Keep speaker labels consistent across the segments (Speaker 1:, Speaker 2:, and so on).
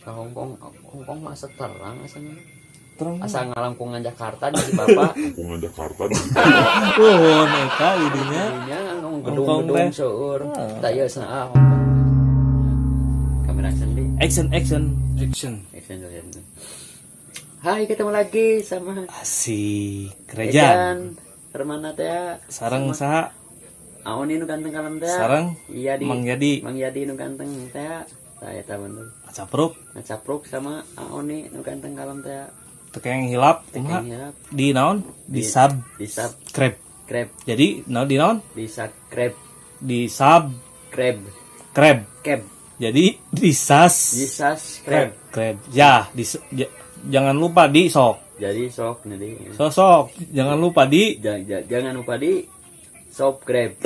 Speaker 1: Ke Hongkong, Hongkong mah asa terang asana.
Speaker 2: Terang.
Speaker 1: Asa ngalangkungan Jakarta di bapak.
Speaker 3: Lingkungan Jakarta.
Speaker 2: Oh, eta didinya.
Speaker 1: Dinya
Speaker 2: Hongkong
Speaker 1: gedung-gedung
Speaker 2: teh.
Speaker 1: Seueur.
Speaker 2: Ah.
Speaker 1: Tah ieu cenah, ah, Hongkong. Kamera action di.
Speaker 2: Action, action.
Speaker 4: Action.
Speaker 1: Action, action. Hai, ketemu lagi sama
Speaker 2: Asik.
Speaker 1: Rejan.
Speaker 2: Rejan.
Speaker 1: Remana teh ya.
Speaker 2: Sareng saha?
Speaker 1: Aoni nu ganteng kalem teh.
Speaker 2: Sareng
Speaker 1: Iya di
Speaker 2: Mang Yadi.
Speaker 1: Mang Yadi nu ganteng teh. Tah eta bener.
Speaker 2: Capruk.
Speaker 1: Ngacapruk sama Aoni nu ganteng kalem teh.
Speaker 2: Teu kenging hilap kumaha?
Speaker 1: Kayaknya.
Speaker 2: Di naon? Di sub
Speaker 1: Di sub
Speaker 2: crab.
Speaker 1: Crab.
Speaker 2: Jadi naon di naon?
Speaker 1: Di subscribe.
Speaker 2: Di sub
Speaker 1: Crab.
Speaker 2: Crab.
Speaker 1: Cab.
Speaker 2: Jadi di sas
Speaker 1: Di subscribe.
Speaker 2: Crab. Ya, di jangan lupa di sok.
Speaker 1: Jadi sok nih.
Speaker 2: Sosok, jangan lupa di
Speaker 1: Jangan lupa di subscribe.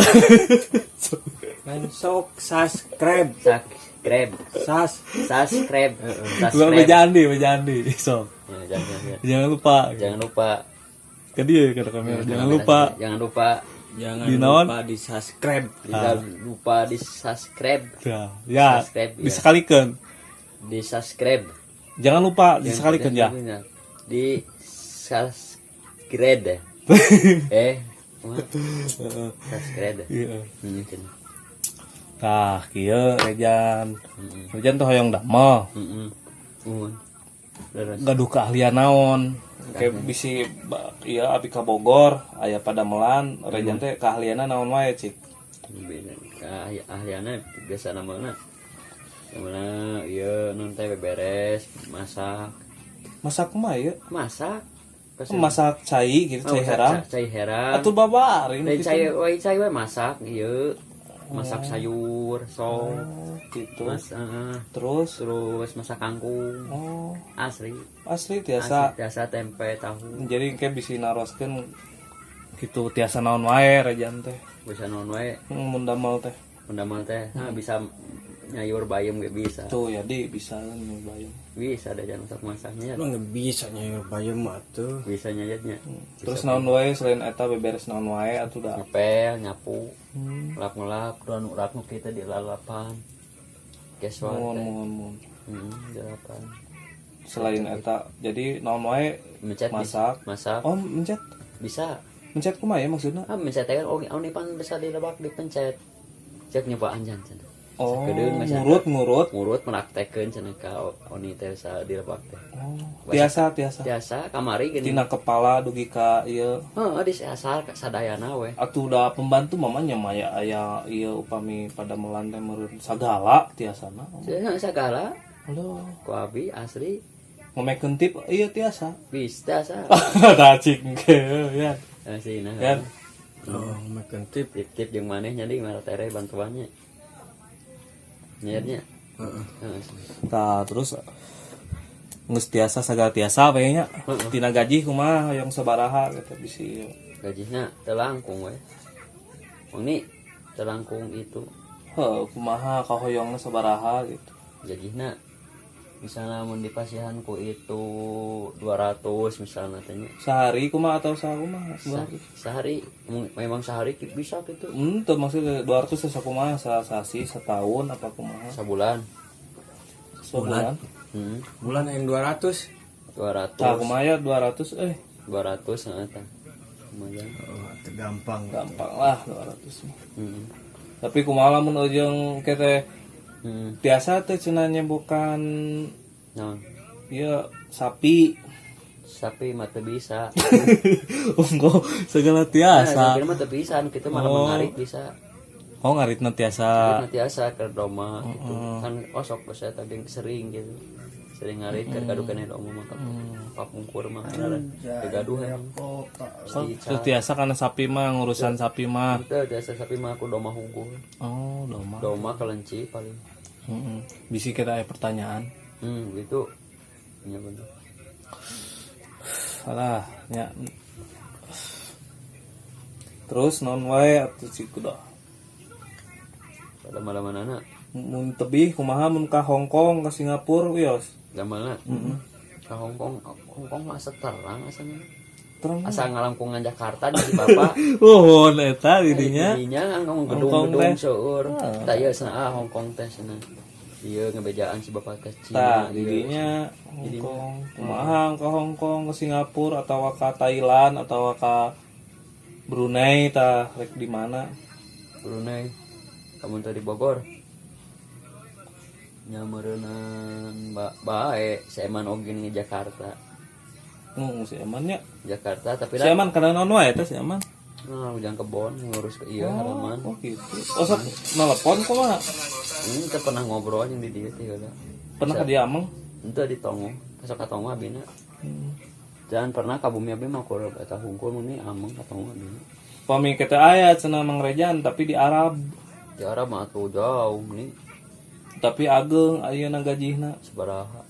Speaker 4: Kan sok subscribe.
Speaker 1: Subscribe.
Speaker 4: Sas.
Speaker 1: Subscribe.
Speaker 2: Bukan
Speaker 1: Subscribe.
Speaker 2: bejaan di, bejaan di. Sok.
Speaker 1: Ya, jangan, jangan,
Speaker 2: Jangan lupa.
Speaker 1: jangan lupa.
Speaker 2: Ke dia kata kamera. Jangan lupa.
Speaker 1: Jangan lupa.
Speaker 4: Jangan
Speaker 2: Di naon?
Speaker 4: lupa di subscribe.
Speaker 1: Jangan lupa di subscribe.
Speaker 2: Ya, ya.
Speaker 1: Subscribe, ya.
Speaker 2: Disekalikan.
Speaker 1: Di subscribe.
Speaker 2: Jangan lupa disekalikan ya.
Speaker 1: Di subscribe. Eh, kumaha? Subscribe.
Speaker 2: Iya.
Speaker 1: Cenah.
Speaker 2: Tah, kieu Rejan. Rejan tuh hoyong damel.
Speaker 1: Heeh. Muhun. Leres.
Speaker 2: Gaduh keahlian naon? Kayak bisi iya abi ka Bogor, aya padamelan, Rejan teh keahlianna naon wae cik?
Speaker 1: Beda. Ahliana biasa namanya. Namanya ieu nun teh beberes, masak.
Speaker 2: Masak kumaha ieu?
Speaker 1: Masak.
Speaker 2: Masak cai gitu,
Speaker 1: Oh,
Speaker 2: cai herang.
Speaker 1: Cai herang.
Speaker 2: Atuh babarin
Speaker 1: Lain
Speaker 2: gitu.
Speaker 1: cai wae, cai wae masak ieu. Masak sayur, sop.
Speaker 2: Oh, gitu.
Speaker 1: Mas, heeh.
Speaker 2: Terus
Speaker 1: Terus masak kangkung.
Speaker 2: Oh,
Speaker 1: Asli.
Speaker 2: Asli tiasa.
Speaker 1: Asli, tiasa tempe, tahu.
Speaker 2: Jadi kayak bisi naroskeun gitu tiasa naon wae Rejan teh.
Speaker 1: Bisa naon wae.
Speaker 2: Mun damel teh.
Speaker 1: Mun damel teh, nah, bisa nyayur bayam ge bisa.
Speaker 2: Tuh ya di bisa kan bayam.
Speaker 1: Bisa ada jangan masak masaknya.
Speaker 4: Lu nggak bisa nyayur bayam mah tuh.
Speaker 1: Bisa nyayatnya.
Speaker 2: Terus naon wae selain eta, beberes naon wae atuh da?
Speaker 1: Ngepel, nyapu, ngelap-ngelap, dan lap nu kita di lalapan. Keswan
Speaker 2: Mohon
Speaker 1: teh.
Speaker 2: mohon mohon.
Speaker 1: Di lalapan.
Speaker 2: Selain eta jadi naon wae?
Speaker 1: Mencet
Speaker 2: Masak.
Speaker 1: Masak.
Speaker 2: Oh, mencet.
Speaker 1: Bisa.
Speaker 2: Mencet kumaha ya maksudnya?
Speaker 1: Ah, mencet teh kan oh, oh pan bisa dilebak dipencet. Cek nyobaan jan cenah.
Speaker 2: Oh,
Speaker 1: Sakedeung mah.
Speaker 2: ngurut ngurut.
Speaker 1: Ngurut meraktekeun cenah ka oni teh bisa dilebak teh.
Speaker 2: Oh, tiasa tiasa.
Speaker 1: Biasa kamari gini.
Speaker 2: Tina kepala dugi ka ieu.
Speaker 1: Heeh, di asal sadayana we.
Speaker 2: Atuh udah pembantu mamanya mah ya aya ieu upami padamelan teh meureun sagala tiasana.
Speaker 1: Cenah sagala
Speaker 2: Aduh,
Speaker 1: ku abi asli.
Speaker 2: Ngomekeun tip iya tiasa.
Speaker 1: Bisa sa.
Speaker 2: Tah cik ke ya.
Speaker 1: Asli nah.
Speaker 2: Kan?
Speaker 4: Oh, makan tip.
Speaker 1: Tip-tip jeung maneh nya di mana tere bantuannya. Nyernya.
Speaker 4: Heeh.
Speaker 1: Heeh.
Speaker 2: Tah terus geus tiasa sagala tiasa kayaknya. Tina gaji kumaha, hoyong sabaraha gitu bisi?
Speaker 1: Gajinya teu langkung we. Ini teu langkung itu.
Speaker 2: Heuh, kumaha kahoyongna sabaraha gitu.
Speaker 1: Gajinya misalnya mun dipasihan ku itu 200 misalnya teh nya.
Speaker 2: Sehari kumaha atau sakumaha?
Speaker 1: Sehari memang sehari bisa gitu.
Speaker 2: Tuh maksudnya 200 sakumaha, sasasi, setahun, apa kumaha?
Speaker 1: Sebulan.
Speaker 2: Sebulan.
Speaker 4: Bulan yang 200.
Speaker 1: 200.
Speaker 2: Tah kumaha ya 200 eh?
Speaker 1: 200 heeh tah. Lumayan.
Speaker 4: Oh, itu gampang.
Speaker 2: Gampang lah 200 mah. Tapi kumaha lamun ujung kete tiasa teh cenah nyembukan
Speaker 1: Nah,
Speaker 2: ieu sapi?
Speaker 1: Sapi mah teu bisa.
Speaker 2: Ungko segala
Speaker 1: Nah,
Speaker 2: tiasa.
Speaker 1: sapi mah teu bisa, nu kitu malah
Speaker 2: Oh.
Speaker 1: menarik bisa.
Speaker 2: Oh, ngaritna tiasa.
Speaker 1: Tapi tiasa ke domba gitu. Kan osok saya tadi sering gitu. Sering ngarit ke gaduh keneh domba mah kapungkur mah gaduh emang.
Speaker 2: Oh, teu tiasa karena sapi mah, ngurusan sapi mah.
Speaker 1: Itu biasa sapi mah aku domba hungkul.
Speaker 2: Oh, domba.
Speaker 1: Domba kelinci paling.
Speaker 2: Heeh. Bisi kita aya pertanyaan.
Speaker 1: Gitu. Iya bener.
Speaker 2: Salah nya. Terus naon wae atuh cik kuda?
Speaker 1: Pada malam mana?
Speaker 2: Mun tebih kumaha mun ka Hong Kong, ka Singapura wios?
Speaker 1: Gamalna. Ke Hong Kong, Hong Kong mah asa terang asana.
Speaker 2: Terang.
Speaker 1: Asa ngalangkungan Jakarta di bapak.
Speaker 2: Oh, eta didinya.
Speaker 1: Didinya
Speaker 2: Hong Kong
Speaker 1: gedung-gedung
Speaker 2: teh.
Speaker 1: seueur. Tah ieu cenah ah Hong Kong teh cenah. Iya ngebejaan si bapak ke Cina.
Speaker 2: Tah,
Speaker 1: Iya.
Speaker 2: didinya Hong Kong, kumaha ke Hong Kong, ke Singapura atau ke Thailand atau ke Brunei tah rek di mana?
Speaker 1: Brunei. Kamu tadi Bogor. Nyameureunan bae, seeman oge di Jakarta.
Speaker 2: Si Eman nya.
Speaker 1: Jakarta tapi
Speaker 2: Si Eman kana naon wae teh si Eman?
Speaker 1: Nah, ujang kebon ngurus ke iya halaman.
Speaker 2: Oh gitu. Oh sok nelpon kumaha?
Speaker 1: Ini kita pernah ngobrol yang di dia teh heula.
Speaker 2: Pernah ka dia ameng?
Speaker 1: Itu di Tongo, kasok ka Tongo abina. Jangan pernah ka bumi abi mah kur eta hungkul mun ameng ka Tongo abina.
Speaker 2: Pami kita aya cenah Mang Rejan tapi di Arab.
Speaker 1: Di Arab mah atuh jauh nih
Speaker 2: Tapi ageng ayeuna gajihna.
Speaker 1: sabaraha.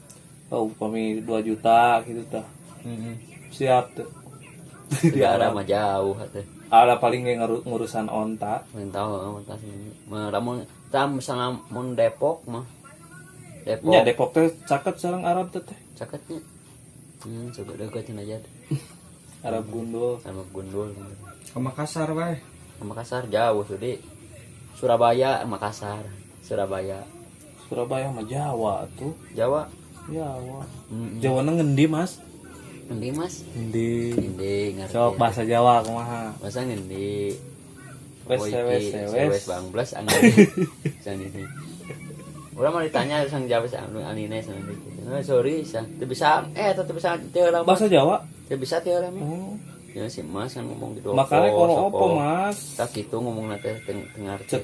Speaker 2: Oh, pami 2 juta gitu tah.
Speaker 1: Heeh.
Speaker 2: Siap tuh.
Speaker 1: Di Arab mah jauh atuh.
Speaker 2: Ada paling ge ngurusan onta.
Speaker 1: Lain tahu amat sih. Mah lamun tah misalnya mun Depok mah. Depok.
Speaker 2: Nya Depok teh caket sareng Arab teh teh.
Speaker 1: Caketnya. Coba deket cenah aja.
Speaker 2: Arab gundul.
Speaker 1: Sama gundul.
Speaker 4: Ke Makassar wae.
Speaker 1: Ke Makassar jauh sudi. Surabaya Makassar. Surabaya.
Speaker 2: Surabaya mah Jawa tuh.
Speaker 1: Jawa.
Speaker 2: Jawa. Jawa na ngendi, Mas?
Speaker 1: Ngendi Mas?
Speaker 2: Ngendi.
Speaker 1: Ngendi ngerti.
Speaker 2: Sok bahasa Jawa kumaha?
Speaker 1: Bahasa ngendi?
Speaker 2: Wes
Speaker 1: Oh,
Speaker 2: wes
Speaker 1: iki,
Speaker 2: wes.
Speaker 1: wes bang blas angin. Sang ini. Urang mah ditanya sang jawab sang anu anine sang gitu. Nah, sorry sang teu bisa teu bisa teu heula mah.
Speaker 2: Bahasa Jawa?
Speaker 1: Teu bisa teu heula mah.
Speaker 2: Oh.
Speaker 1: Ya si Mas kan ngomong gitu.
Speaker 2: Makanya kalau opo, Mas?
Speaker 1: Tak gitu ngomong teh teu ngarti.
Speaker 2: Cek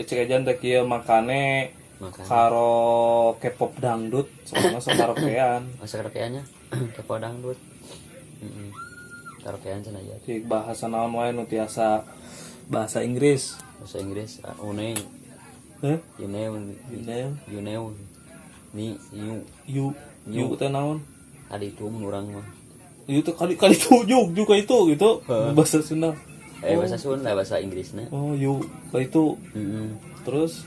Speaker 2: cek aja teh kieu makane
Speaker 1: Makane.
Speaker 2: karo K-pop dangdut soalnya sok karaokean.
Speaker 1: Masa karaokeannya kepo dangdut. Heeh. Karaokean cenah ya.
Speaker 2: Cik bahasa naon wae nu tiasa bahasa Inggris.
Speaker 1: Bahasa Inggris une
Speaker 2: Heh?
Speaker 1: une
Speaker 2: Une
Speaker 1: une ni you
Speaker 2: you you teh naon?
Speaker 1: tadi itu urang mah.
Speaker 2: You teh kali kali tujuh juga itu gitu bahasa Sunda.
Speaker 1: Bahasa Sunda bahasa Inggrisna.
Speaker 2: Oh, you kali itu
Speaker 1: Heeh.
Speaker 2: terus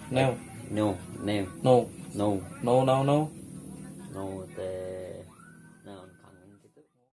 Speaker 2: no
Speaker 1: No, no,
Speaker 2: no
Speaker 1: no,
Speaker 2: no no no
Speaker 1: no teh